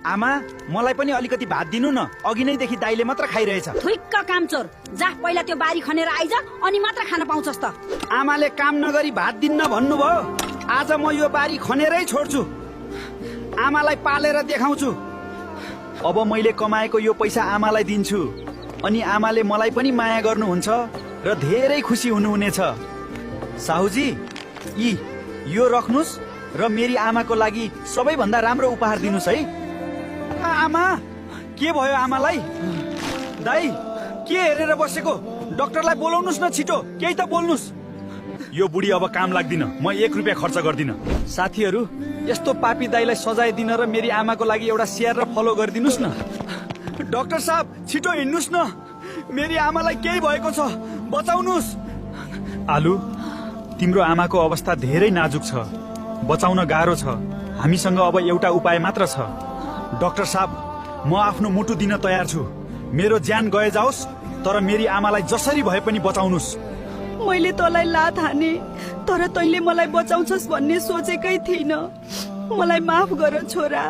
आमा मलाई पनि अलिकति भात दिनु न, अघि नैदेखि दाइले मात्र खाइरहेछ। थुइक्क कामचोर, जा पहिला त्यो बारी खनेर आइज, अनि मात्र खान पाउँछस् त। आमाले काम नगरी भात दिन्न भन्नुभयो, आज म यो बारी खनेरै छोड्छु, आमालाई पालेर देखाउँछु। अब मैले कमाएको यो पैसा आमालाई दिन्छु, अनि आमाले मलाई पनि माया गर्नुहुन्छ र धेरै खुसी हुनुहुनेछ। साहुजी, यो राख्नुस् र मेरी आमाको लागि सबैभन्दा राम्रो उपहार दिनुस् है। आमा, के भयो आमालाई? दाइ, के हेरेर बसेको? डाक्टरलाई बोलाउनुस् न छिटो, केही त बोल्नुस्। यो बुढी अब काम लाग्दिन, म 1 रुपियाँ खर्च गर्दिन। साथीहरू, यस्तो पापी दाइलाई सजाय दिन र मेरी आमाको लागि एउटा शेयर र फलो गरिदिनुस् न। डाक्टर साहब, छिटो हिँड्नुस् न, मेरी आमालाई केही भएको छ, बचाउनुस्। आलु, तिम्रो आमाको अवस्था धेरै नाजुक छ, बचाउन गाह्रो छ। हामीसँग अब एउटा उपाय मात्र छ। डाक्टर साहब, म आफ्नो मुटु दिन तयार छु, मेरो ज्यान गए जाओस्, तर मेरी आमालाई जसरी भए पनि बचाउनुस्। मैले तँलाई लात हाने, तर तैँले मलाई बचाउँछस् भन्ने सोचेकै थिइनँ। मलाई माफ गर छोरा।